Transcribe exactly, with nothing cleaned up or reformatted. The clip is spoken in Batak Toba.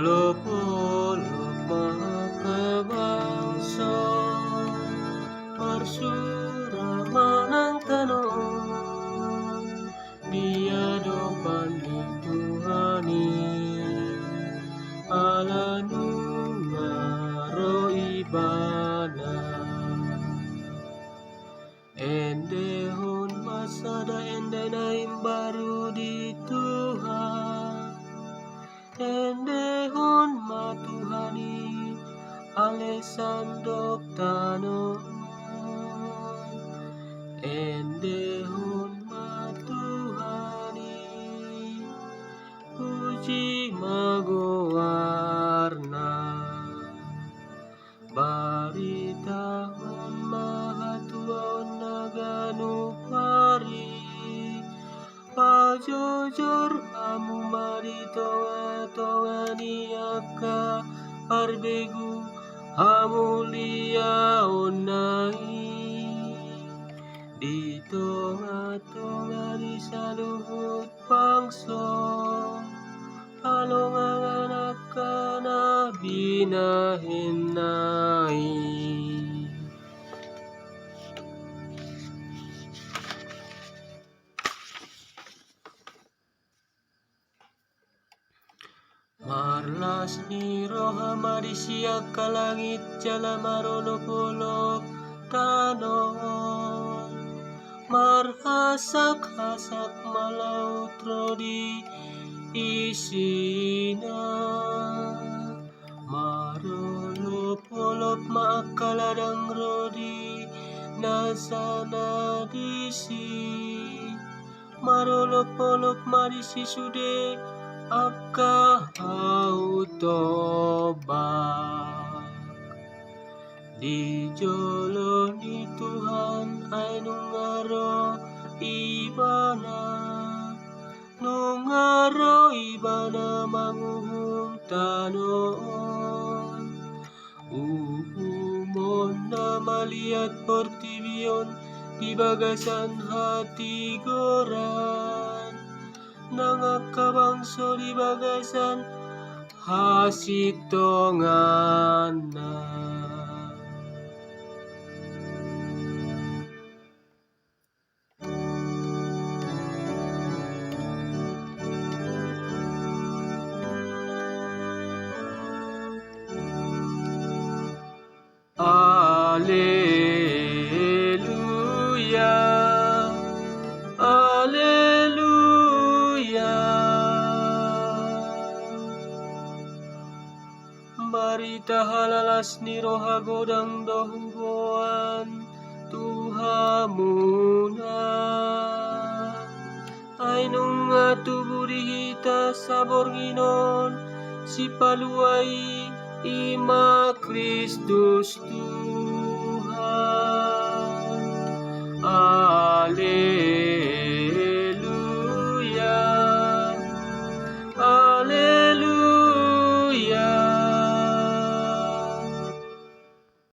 Olopolop ma angka bangso, marsura ma nang tano on di adopan ni Tuhan i, ala nunga ro Ibana. Endehon ma sada ende na imbaru di Tuhan. Endehon ma Tuhan i ale sandok tano on. Endehon ma Tuhan i, puji ma goarna. Baritahon ma hatuaonna ganup ari. Pajojor hamu ma di tongatonga ni angka parbegu hamuliaonna i, di tongatonga ni saluhut bangso, halongangan angka na binahenna i. Marlas ni roha ma disi angka langit jala marolopolop tano on. Marhasakhasak ma laut ro di isina. Marolopolop ma angka ladang ro di nasa na disi. Marolopolop ma disi sude angka hau tombak. Di jolo ni Tuhan ai nunga ro Ibana. Nunga ro Ibana manguhum tano on. Uhumonna maliat portibi on di bagasan hatigoran, nang angka bangso di bagasan hasintonganna. Aleluya, aleluya. Barita halalas ni roha godang do huboan tu hamuna. Ai nunga tubu di hita saborngin on Sipalua i, i ma Kristus Tuhan.